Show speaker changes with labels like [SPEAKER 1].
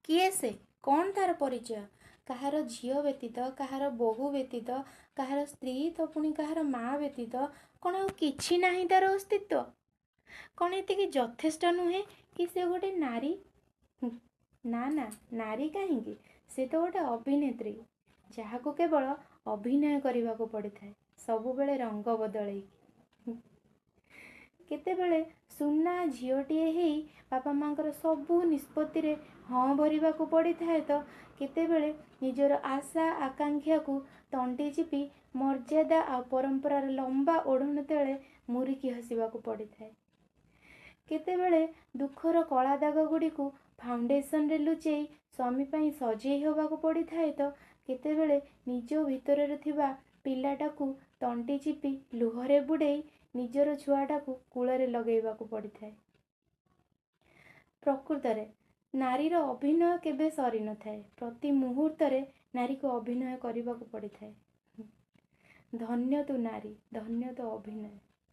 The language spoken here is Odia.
[SPEAKER 1] କିଏ ସେ? କ'ଣ ତାର ପରିଚୟ? କାହାର ଝିଅ ବ୍ୟତୀତ, କାହାର ବୋହୂ ବ୍ୟତୀତ, କାହାର ସ୍ତ୍ରୀ ତ ପୁଣି କାହାର ମା ବ୍ୟତୀତ କ'ଣ ଆଉ କିଛି ନାହିଁ ତାର ଅସ୍ତିତ୍ୱ? କ'ଣ ଏତିକି ଯଥେଷ୍ଟ ନୁହେଁ କି ସେ ଗୋଟେ ନାରୀ? ନା ନା, ନାରୀ କାହିଁକି, ସେ ତ ଗୋଟେ ଅଭିନେତ୍ରୀ, ଯାହାକୁ କେବଳ ଅଭିନୟ କରିବାକୁ ପଡ଼ିଥାଏ ସବୁବେଳେ ରଙ୍ଗ ବଦଳେଇକି। କେତେବେଳେ ସୁନା ଝିଅଟିଏ ହେଇ ବାପା ମାଆଙ୍କର ସବୁ ନିଷ୍ପତ୍ତିରେ ହଁ ଭରିବାକୁ ପଡ଼ିଥାଏ ତ କେତେବେଳେ ନିଜର ଆଶା ଆକାଂକ୍ଷାକୁ ତଣ୍ଟି ଚିପି ମର୍ଯ୍ୟାଦା ଆଉ ପରମ୍ପରାର ଲମ୍ବା ଓଢ଼ଣ ତଳେ ମୁରୁକି ହସିବାକୁ ପଡ଼ିଥାଏ। କେତେବେଳେ ଦୁଃଖର କଳା ଦାଗ ଗୁଡ଼ିକୁ ଫାଉଣ୍ଡେସନରେ ଲୁଚେଇ ସ୍ୱାମୀ ପାଇଁ ସଜେଇ ହେବାକୁ ପଡ଼ିଥାଏ ତ କେତେବେଳେ ନିଜ ଭିତରରେ ଥିବା ପିଲାଟାକୁ ତଣ୍ଟି ଚିପି ଲୁହରେ ବୁଡ଼େଇ ନିଜର ଛୁଆଟାକୁ କୂଳରେ ଲଗେଇବାକୁ ପଡ଼ିଥାଏ। ପ୍ରକୃତରେ ନାରୀର ଅଭିନୟ କେବେ ସରିନଥାଏ। ପ୍ରତି ମୁହୂର୍ତ୍ତରେ ନାରୀକୁ ଅଭିନୟ କରିବାକୁ ପଡ଼ିଥାଏ। ଧନ୍ୟ ତୁ ନାରୀ, ଧନ୍ୟ ତୋ ଅଭିନୟ।